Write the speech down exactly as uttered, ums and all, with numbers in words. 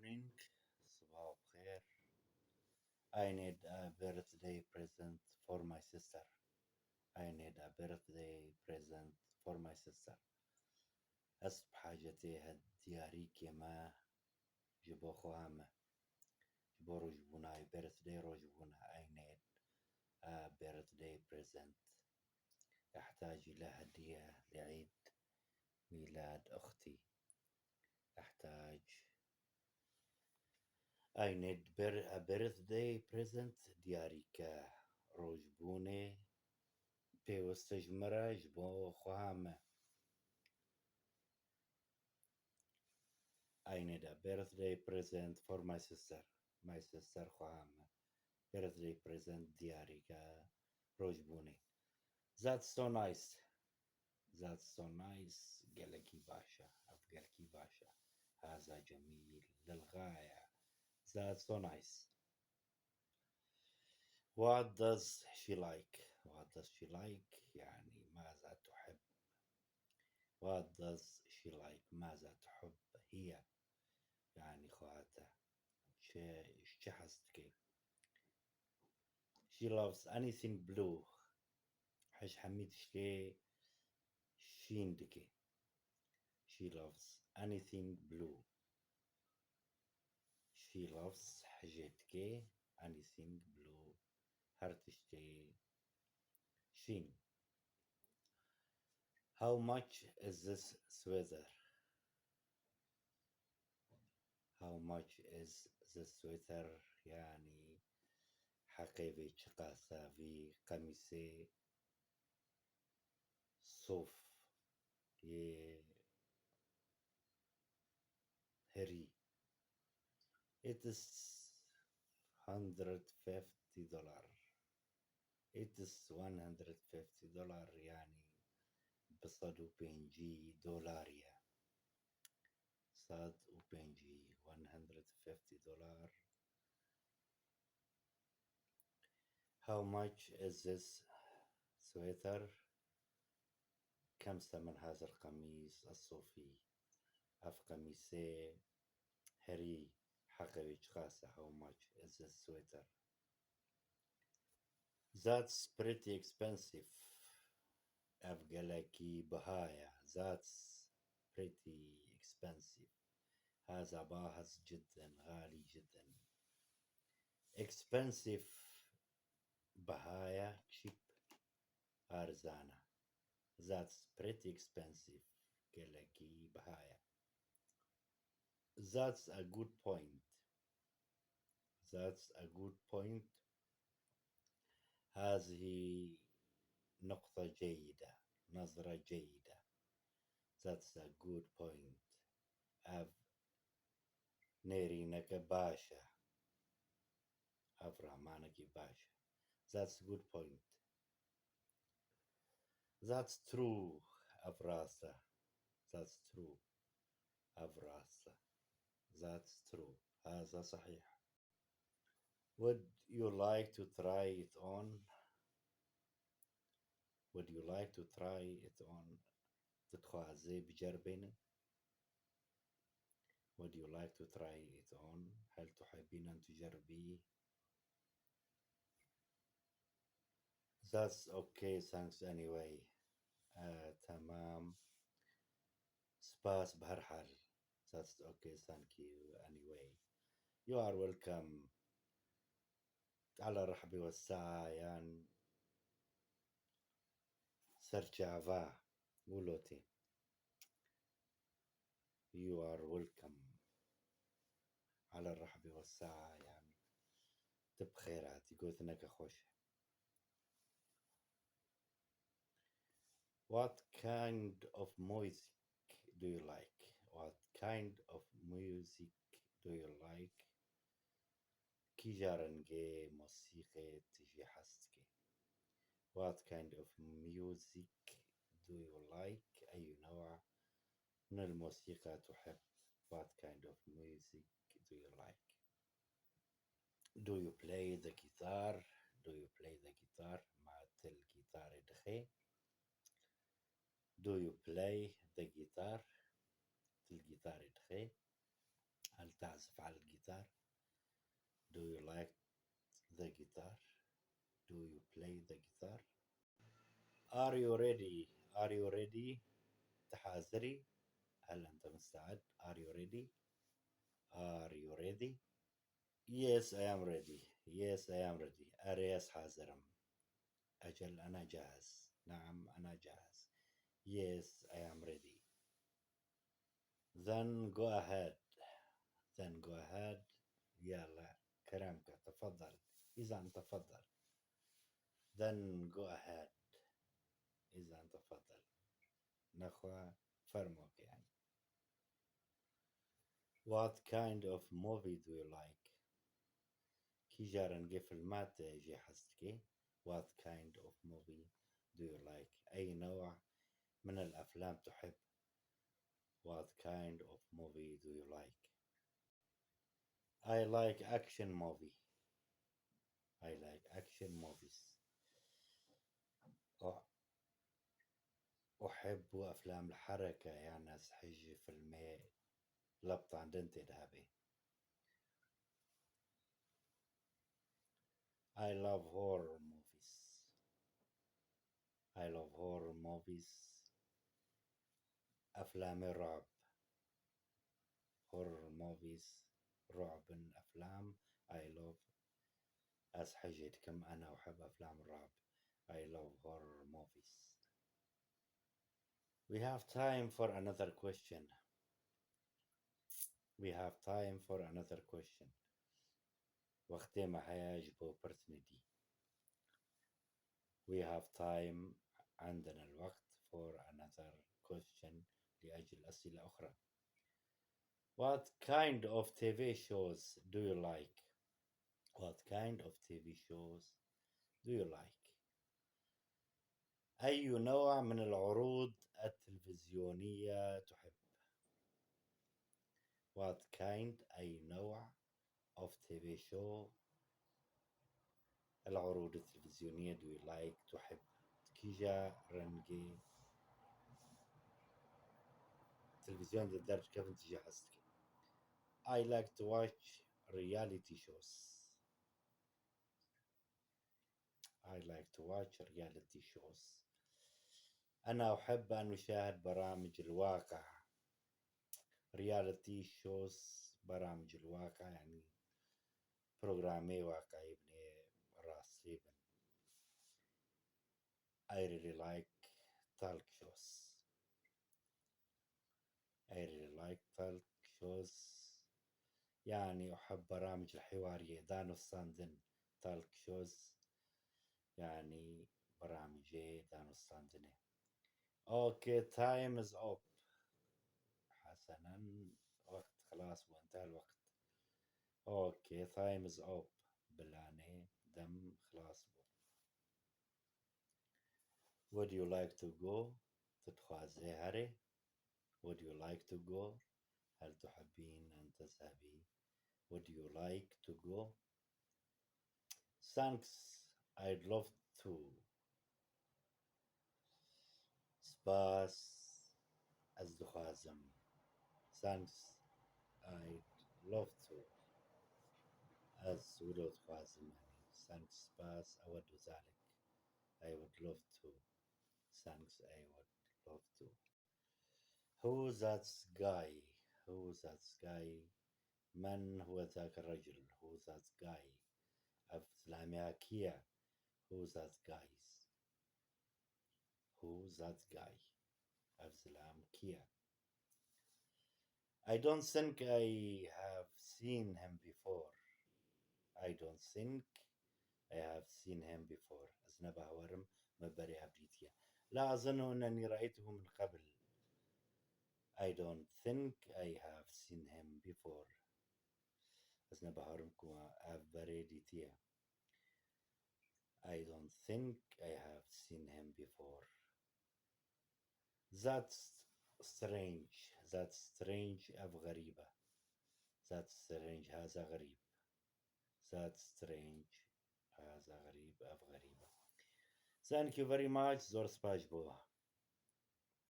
Morning, صباح الخير. I need a birthday present for my sister. I need a birthday present for my sister. Ez bi hacetê diyarîkê me ji bo xweha me. Ji bo rojbûna wî, birthday, rojbûna. I need a birthday present. أحتاج إلى هدية لعيد ميلاد أختي. أحتاج I need bir-, a birthday present, diyarîke rojbûnê pêwiste ji min re, ji bo xweha me. I need a birthday present for my sister. My sister, xweha me. Birthday present, diyarîke rojbûnê. That's so nice. That's so nice. Gelekî baş e. Ev gelekî baş e. هذا جميل للغاية. That's so nice. What does she like? What does she like? يعني ماذا تحب؟ What does she like? ماذا تحب هي؟ يعني خواته. Çi, ji çi hez dike? She loves anything blue. Hej hemî tiştê şîn dike. She loves anything blue. She loves, hejê dike, anything blue, her tiştê şîn. How much is this sweater? How much is this sweater? Yani heqê vê çiqas e, vî qemîsê sof yê herî? It is hundred fifty dollar. It is one hundred fifty dollar, yani bi sed û pêncî dolar ye. Sed û pêncî, one hundred fifty dollar. How much is this sweater? كم ثمن هذا القميص الصوفي؟ Ev qemîsê herî heqê wî çiqas e? How much is this sweater? That's pretty expensive. Ev gelekî biha ye. That's pretty expensive. هذا باهظ جدًا، غالي جدًا. Expensive biha ye, cheap, arzan e. That's pretty expensive. Gelekî biha ye. That's a good point. That's a good point. هذه نقطة جيدة، نظرة جيدة. That's a good point. Ev nêrîneke baş e. Ev ramanekî baş e. That's a good point. That's true. Ev rast e. That's true. Ev rast e. That's true. هذا صحيح. Would you like to try it on? Would you like to try it on? Tu dixwazî biceribînî? Would you like to try it on? هل تحبين أن تجربيه؟ That's okay, thanks anyway. آه، تمام. سپاس بهر حال. That's okay, thank you anyway. You are welcome. على الرحب والسعة، yan serçava wilo tê. You are welcome. على الرحب والسعة، yan tu bi xêr hatî، gotineke xweş e. What kind of music do you like? What kind of music do you like? Kîja rengê mosîqê tu jê hez dikî? What kind of music do you like? أي نوع من الموسيقى تحب؟ What kind of music do you like? Do you play the guitar? Do you play the guitar? Ma tu li gîtarê dixê? Do you play the guitar? Tu li gîtarê dixê? هل تعزف على الجيتار؟ Do you like the guitar? Do you play the guitar? Are you ready? Are you ready? تحاضري؟ هل أنت مستعد? Are you ready? Are you ready? Yes, I am ready. Yes, I am ready. أري، ez hazir im. أجل، أنا جاهز. نعم، أنا جاهز. Yes, I am ready. Then go ahead. Then go ahead. يلا، كرمك، تفضل. إذا تفضل. Then go ahead. إذا تفضل. نخوا، فرموك يعني. What kind of movie do you like? Kîja rengê filma te jê hez dike? What kind of movie do you like? أي نوع من الأفلام تحب؟ What kind of movie do you like? I like action movie. I like action movies. أح-، أحب أفلام الحركة، يعني، ez hej filmê leptandin tê de hebe. I love horror movies. I love horror movies. Eflamê ru'b. Horror movies. Ru'b in eflam. I love. Ez hejê dikim. أنا أحب أفلام الرعب. I love horror movies. We have time for another question. We have time for another question. Wextê me heye ji bo pirsên dî. We have time, عندنا الوقت, for another question, لأجل أسئلة أخرى. What kind of T V shows do you like? What kind of T V shows do you like? أي نوع من العروض التلفزيونية تحب؟ What kind, أي نوع, of T V show, العروض التلفزيونية, do you like, تحب? Kîja rengê televîzyon de derdikevin tu jê hez dikî? I like to watch reality shows. I like to watch reality shows. أنا أحب أن أشاهد برامج الواقع. Reality shows, برامج الواقع, يعني programê waqayî binê, rastî bin. I really like talk shows. I really like talk shows. يعني أحب برامج الحوارية, danûstandin, talk shows. يعني برامجê danûstandinê. Okay, time is up. حسنًا, wext xilas bû, انتهى الوقت. Okay, time is up. Bilanê, dem xilas bû. Would you like to go? Tu dixwazê herê? Would you like to go? هل تحبين أن تذهبي? Would you like to go? Thanks, I'd love to. Spas, ez dixwazim. Thanks, I'd love to. Ez wilo dixwazim, yani. Thanks, spas, أود ذلك. I would love to. Thanks, I would love to. Who that guy? Who that guy? من هو ذاك الرجل? Who that guy? Ev zilamê kî ye? Who that guys? Who that guy? Ev zilam kî ye? I don't think I have seen him before. I don't think I have seen him before. Ez ne bawer im me berê ev dîtiye. لا أظن أنني رأيته من قبل. I don't think I have seen him before. Ez ne bawer im ku me ev berê dîtiye. I don't think I have seen him before. That's strange. That's strange, ev xerîb e. That's strange, haza xerîb. That's strange, haza xerîb, ev xerîb e. Thank you very much, zor spas ji bo